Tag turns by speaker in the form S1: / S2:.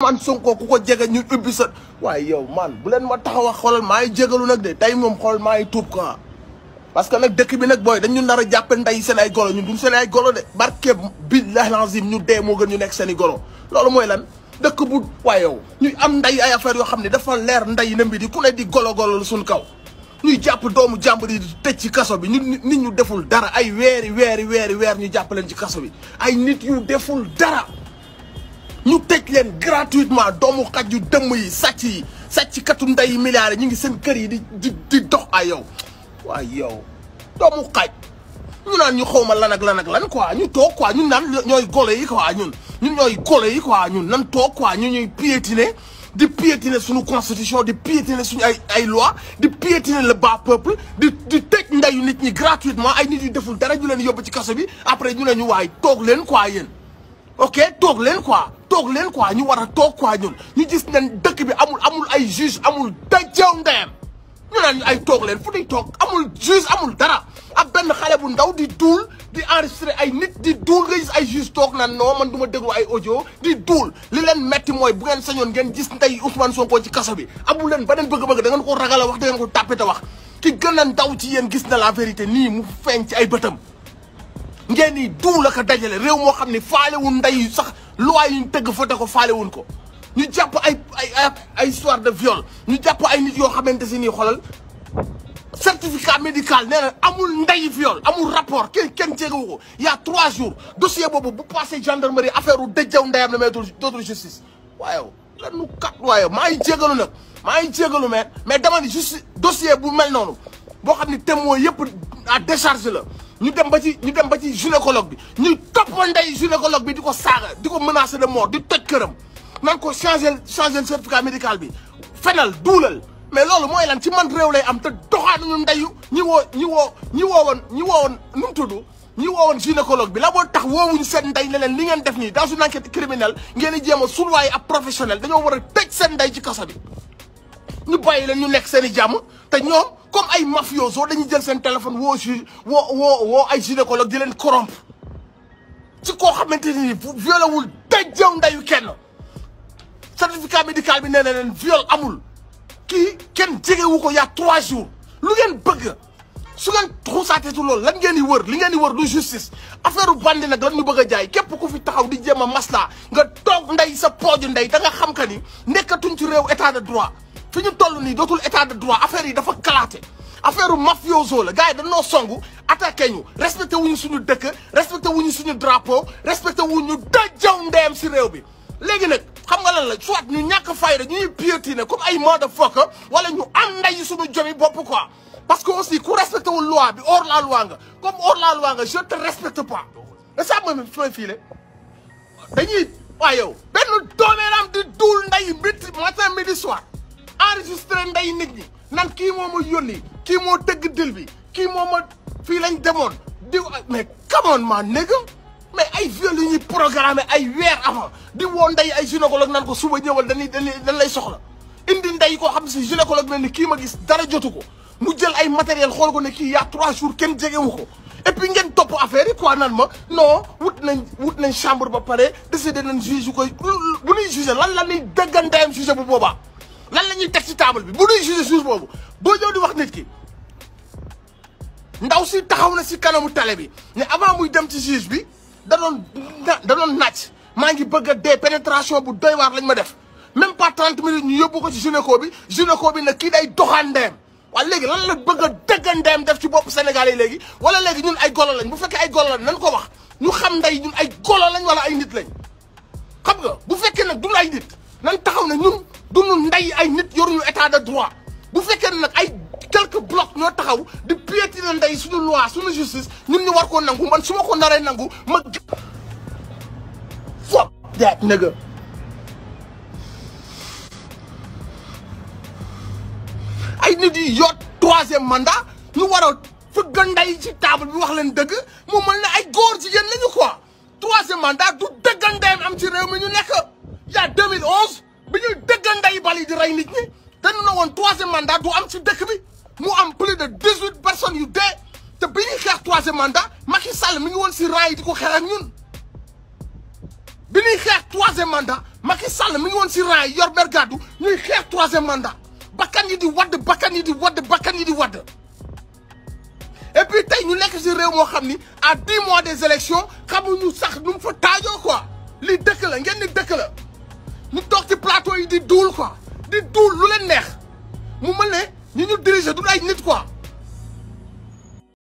S1: Ouzmane Sonko ku ko jege ñu ubbi sa waaye yow man bu leen ma taxaw a xoolal maa ngi jégalu nag de tey moom xool maa ngi tuub quoi parce que nag dëkk bi nag booy dañu nar a jàppe nday seen ay golo ñun duñ seen ay golo de barke billahi lazim ñu dee moo gën ñu nekk seen i golo loolu mooy lan dëkk bu waaye yow ñuy am nday ay affaire yoo xam ne dafa leer nday na mbi di ku ne di golo suñ kaw ñuy jàpp doomu jàmbur yi di tëj ci kaso bi ñu nit ñu deful dara ay weer ñu jàpp leen ci kaso bi ay nit yu deful dara ñu tëj leen gratuitement doomu xaj yu dëmm yi sàcc katu nday milliards yi ñu ngi seen kër yi di dox ay yow waaye yow doomu xaj ñu naan ñu xawma lan ak lan quoi ñu toog quoi ñun naan ñooy golo yi quoi ñun ñooy golo yi quoi ñun nan toog quoi ñu ñuy piétiner di piétiner suñu constitution di piétiner suñu ay loi di piétiner le bas peuple di tëj ndayu nit ñi gratuitement ay nit yu deful dara ñu leen yóbbu ci kaso bi après ñu ne ñu waay toog leen quoi yéen ok toog leen quoi ñu war a toog quoi ñun ñu gis ne dëkk bi amul ay juge amul dajew ndeyam ñu naan ñu ay toog leen fu ñuy toog amul juge amul dara ak benn xale bu ndaw di duul di enregistré ay nit di duul nga gis ay juge toog naan non man du ma déglu ay audio di duul li leen metti mooy bu ngeen sañoon ngeen gis ndey Ouzmane Sonko ci kaso bi amul leen beneen bëgg-bëgg da ngeen ko ragal a wax da ngeen ko tàppite wax ki gën a ndaw ci yéen gis na la vérité nii mu feeñ ci ay bëtam ngeen ni duul la ko dajale réew moo xam ne faalewul ndey sax loi yi ñu tëgg fa ko faalewuñ ko ñu jàpp ay histoire de viol ñu jàpp ay nit yoo xamante si nii xoolal certificat médical nee na amul ndeyi viol amul rapport kenn jéegawu ko il y a 3 jours dossier boobu bu passé gendarmerie affaire u dëjjaw ndeyam la mais d'autre justice waaye lan nu kat waaye maa ngi jégalu nag maa ngi jégalu mais dama ni juste dossier bu mel noonu boo xam ni témoin yëpp à décharge la ñu dem ba ci gynécologue bi ñuy topp ndey gynécologue bi di ko saaga di ko menacer de mort di toj këram nan ko changer certificat médical bi fenal duulal mais loolu mooy lan ci man réew lay am te doxaanuñu ndeyu ñi woowoon nu mu tudd ñi woowoon gynécologue bi la boo tax woowuñu seen ndey ne leen li ngeen def nii dans une enquête criminelle ngeen di jéem a sulwaaye ab professionnel dañoo war a tëj seen ndey ci kaso bi ñu bàyyi leen ñu nekk seen i jàmm te ñoom comme ay mafioso dañuy jël seen téléphone woo ay gynécologue di leen corrompre ci koo xamante ni violewul dajjaw ndeyu kenn certificat médical bi nee na leen viol amul kii kenn jegewu ko y a 3 jours lu ngeen bëgg su ngeen xuusaateetu loolu lan ngeen di wër li ngeen di wër du justice affaire bandi nag lan ñu bëgg a jaay képp ku fi taxaw di jéem a masla nga toog ndey sa pooju ndey da nga xam que ni nekkatuñ ci réew état de droit fi ñu toll nii dootul état de droit affaire yi dafa kalaate affaire mafioso la gars yi dañoo songu attaqué ñu respecté wuñu suñu dëkk respecté wuñu suñu drapeau respecté wuñu dajjaw ndeyam si réew bi léegi nag xam nga lan la soit ñu ñàkk fayda ñuy piétiner comme ay motherfucker wala ñu am nday suñu jomi bopp quoi parce que aussi ku respecté wul loi bi hors la loi nga comme hors la loi nga je te respecte pas et ça mooy sooy fiile dañuy waaye yow benn doomeeram di duul nday matin midi soir enregistré nday nit ñi nan kii moo ma yónni kii moo tëgg dil bi kii moo ma fii lañ demoon di mais come on man nigga mais ay viol yu ñuy programmé ay weer avant di woo ndey ay gynécologue nan ko suba ñëwal dañ lay soxla indi ndey koo xam si gynécologue ne ni kii ma gis dara jotu ko mu jël ay matériel xool ko ne kii y a 3 jours kenn jegewu ko et puis ngeen topp affaire yi quoi nan ma non wut nañ chambre ba pare décidé nañ juge koy bu ñuy juge lan la ñuy dëgganteyam juge bu boobaa lan la ñuy teg ci table bi bu ñuy juge boobu boo ñëw di wax nit ki ndaw si taxaw na si kanamu télé bi ne avant muy dem ci juge bi da doon nàcc maa ngi bëgg a dee pénétration bu doy waar lañ ma def même pas 30 minutes ñu yóbbu ko ci gynéco bi ne kii day doxaan ndeem waaye léegi lan la bëgg a dëgga ndeem def ci bopp Sénégal yi léegi wala léegi ñun ay golo lañ bu fekkee ay golo lañ nan ko wax ñu xam ndey ñun ay golo lañ wala ay nit lañ xam nga bu fekkee nag duñu ay nit nan taxaw ne ñun duñu ndey ay nit yoruñu état de droit bu fekkee ne nag ay quelques blocs ñoo taxaw di piétiner ndey suñu loi suñu justice ñun ñu war koo nangu man su ma ko naree nangu ma fuck that nigga ay nit yi yoot 3e mandat ñu war a fëgg ndey ci table bi wax leen dëgg mu mel ne ay góor jigéen lañu quoi 3e mandat du dëgg ndeyam am ci réew mi ñu nekk yaa 2011 bi ñuy dëgg ndey bali di rey nit ñi dañu ne woon 3e mandat du am ci dëkk bi mu am plus de 18 personnes yu dee te bi ñuy xeex 3e mandat Macky Sall mi ngi woon si rang yi di ko xeex ak ñun bi ñuy xeex 3e mandat Macky Sall mi ngi woon si rang yi yor bergadu ñuy xeex 3e mandat bakkan yi di wadd bakkan yi di wadd bakkan yi di wadd et puis tey ñu nekk si réew moo xam ni à 10 mois des élections xamuñu sax nu mu fa taajoo quoi li dëkk la ngeen ni dëkk la ñu toog ci plateau yi di duul quoi di duul lu leen neex mu mel ne ñi ñu diriger du ay nit quoi